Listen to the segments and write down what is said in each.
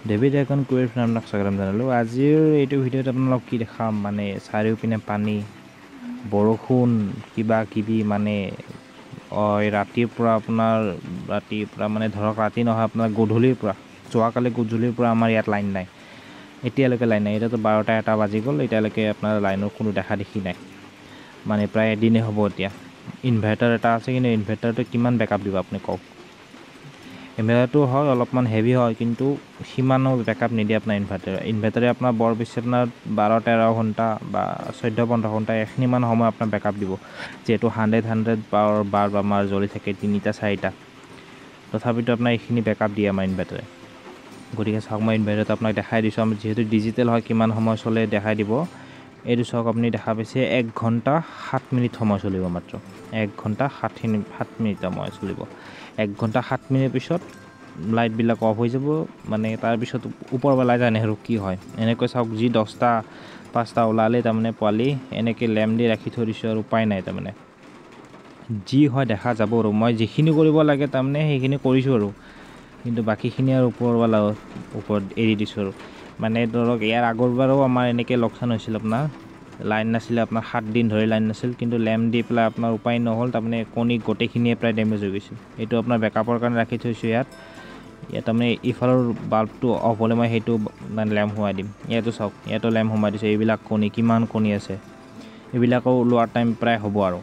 David icon Kuber আপোনাক স্বাগতম জনালোঁ। আজিৰ এইটো ভিডিঅ'ত আপোনালোক কি দেখাম, মানে চাৰিওপিনে পানী, বৰষুণ, কিবা কিবি, মানে ৰাতিৰ পৰা আপোনাৰ ৰাতিৰ পৰা মানে ধৰক ৰাতি নহয় আপোনাৰ গধূলিৰ পৰা, যোৱাকালি গধূলিৰ পৰা আমাৰ ইয়াত লাইন নাই, এতিয়ালৈকে লাইন নাই। এতিয়াতো 12টা 1টা বাজি গ'ল, এতিয়ালৈকে আপোনাৰ লাইনৰ কোনো দেখা দেখি নাই, মানে প্ৰায় এদিনেই হ'ব। এতিয়া ইনভাৰ্টাৰ এটা আছে, কিন্তু ইনভাৰ্টাৰটো কিমান বেকআপ দিব আপুনি কওক? ইনভাৰ্টাৰটো হয় অলপমান হেভি হয়, কিন্তু সিমানো বেকআপ নিদিয়ে আপোনাৰ ইনভাৰ্টাৰে। ইনভাৰ্টাৰে আপোনাৰ বৰ বেছি আপোনাৰ 12-13 ঘণ্টা বা 14-15 ঘণ্টা এইখিনিমান সময় আপোনাৰ বেকআপ দিব, যিহেতু 100 পাৱাৰ বাল্ব আমাৰ জ্বলি থাকে 3টা 4টা, তথাপিতো আপোনাৰ এইখিনি বেকআপ দিয়ে আমাৰ ইনভাৰ্টাৰে। গতিকে চাওক, মই ইনভাৰ্টাৰটো আপোনাক দেখাই দিছোঁ, আমি যিহেতু ডিজিটেল হয় কিমান সময় চলে দেখাই দিব। এইটো চাওক, আপুনি দেখা পাইছে 1 ঘণ্টা 7 মিনিট সময় চলিব, মাত্ৰ 1 ঘণ্টা 7 মিনিট সময় চলিব। 1 ঘণ্টা 7 মিনিট পিছত লাইটবিলাক অফ হৈ যাব, মানে তাৰপিছত ওপৰৱালাই জানে আৰু কি হয়। এনেকৈ চাওক, যি 10টা 5টা ওলালে তাৰমানে পোৱালি এনেকৈ লেম্প দি ৰাখি থৈ দিছোঁ, আৰু উপায় নাই, তাৰমানে যি হয় দেখা যাব আৰু। মই যিখিনি কৰিব লাগে তাৰমানে সেইখিনি কৰিছোঁ আৰু, কিন্তু বাকীখিনি আৰু ওপৰৱালাৰ ওপৰত এৰি দিছোঁ আৰু। মানে ধৰক ইয়াৰ আগৰবাৰো আমাৰ এনেকৈ লোকচান হৈছিল, আপোনাৰ লাইন নাছিলে, আপোনাৰ 7 দিন ধৰি লাইন নাছিল, কিন্তু লেম্প দি পেলাই আপোনাৰ উপায় নহ'ল, তাৰমানে কণী গোটেইখিনিয়ে প্ৰায় ডেমেজ হৈ গৈছিল। এইটো আপোনাৰ বেকআপৰ কাৰণে ৰাখি থৈছোঁ ইয়াত। ইয়াত তাৰমানে ইফালৰ বাল্বটো অফ হ'লে মই সেইটো মানে লেম্প সোমাই দিম। ইয়াতো চাওক, ইয়াতো লেম্প সোমাই দিছোঁ। এইবিলাক কণী কিমান কণী আছে, এইবিলাকো ওলোৱাৰ টাইম প্ৰায় হ'ব আৰু।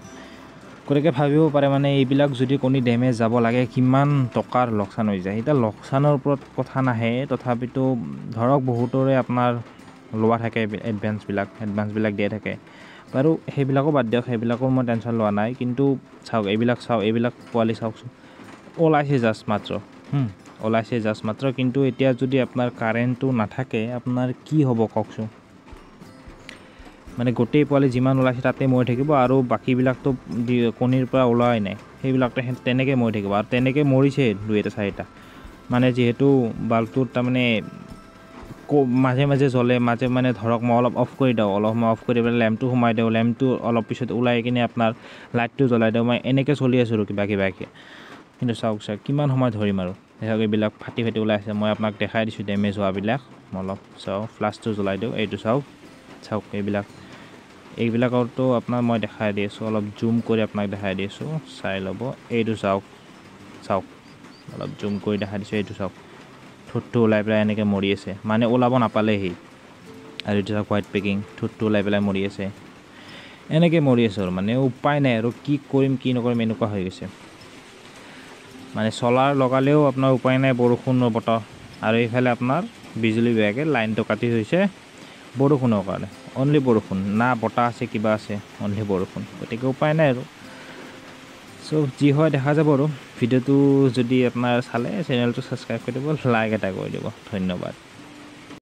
গতিকে ভাবিব পাৰে মানে এইবিলাক যদি কণী ডেমেজ যাব লাগে কিমান টকাৰ লোকচান হৈ যায়। এতিয়া লোকচানৰ ওপৰত কথা নাহে, তথাপিতো ধৰক বহুতৰে আপোনাৰ লোৱা থাকে এডভান্সবিলাক দিয়া থাকে বাৰু, সেইবিলাকো বাদ দিয়ক, সেইবিলাকো মই টেনশ্যন লোৱা নাই। কিন্তু চাওক, এইবিলাক চাওক, এইবিলাক পোৱালি চাওকচোন, ওলাইছে জাষ্ট মাত্ৰ, ওলাইছে জাষ্ট মাত্ৰ। কিন্তু এতিয়া যদি আপোনাৰ কাৰেণ্টটো নাথাকে আপোনাৰ কি হ'ব কওকচোন? মানে গোটেই পোৱালি যিমান ওলাইছে তাতে মৰি থাকিব, আৰু বাকীবিলাকতো কণীৰ পৰা ওলোৱাই নাই, সেইবিলাকতো তেনেকৈ মৰি থাকিব। আৰু তেনেকৈ মৰিছে 2 এটা 4টা, মানে যিহেতু বাল্বটোত তাৰমানে মাজে মাজে জ্বলে, মাজে মানে ধৰক মই অলপ অফ কৰি দিওঁ, অলপ সময় অফ কৰি পেলাই লেম্পটো সোমাই দিওঁ, লেম্পটো অলপ পিছত ওলাই কিনে আপোনাৰ লাইটটো জ্বলাই দিওঁ, মই এনেকৈ চলি আছোঁ আৰু কিবা কিবাকৈ। কিন্তু চাওক চাওক কিমান সময় ধৰিম আৰু। ধৰক এইবিলাক ফাটি ফাটি ওলাই আছে, মই আপোনাক দেখাই দিছোঁ ডেমেজ হোৱাবিলাক। মই অলপ চাওঁ, ফ্লাছটো জ্বলাই দিওঁ, এইটো চাওক, চাওক এইবিলাক, এইবিলাকতো আপোনাৰ মই দেখাই দি আছোঁ, অলপ জুম কৰি আপোনাক দেখাই দি আছোঁ, চাই ল'ব। এইটো চাওক, চাওক অলপ জুম কৰি দেখাই দিছোঁ, এইটো চাওক, ঠোঁটটো ওলাই পেলাই এনেকৈ মৰি আছে, মানে ওলাব নাপালেহি। আৰু এইটো চাওক হোৱাইট পেকিং, ঠোঁটটো ওলাই পেলাই মৰি আছে, এনেকৈ মৰি আছে আৰু, মানে উপায় নাই আৰু, কি কৰিম কি নকৰিম এনেকুৱা হৈ গৈছে। মানে চ'লাৰ লগালেও আপোনাৰ উপায় নাই, বৰষুণৰ বতৰ, আৰু এইফালে আপোনাৰ বিজুলী বিভাগে লাইনটো কাটি থৈছে বৰষুণৰ কাৰণে, অনলি বৰষুণ, না বতাহ আছে কিবা আছে, অনলি বৰষুণ, গতিকে উপায় নাই আৰু। চ' যি হয় দেখা যাব আৰু। ভিডিঅ'টো যদি আপোনাৰ চালে চেনেলটো ছাবস্ক্ৰাইব কৰি দিব, লাইক এটা কৰি দিব, ধন্যবাদ।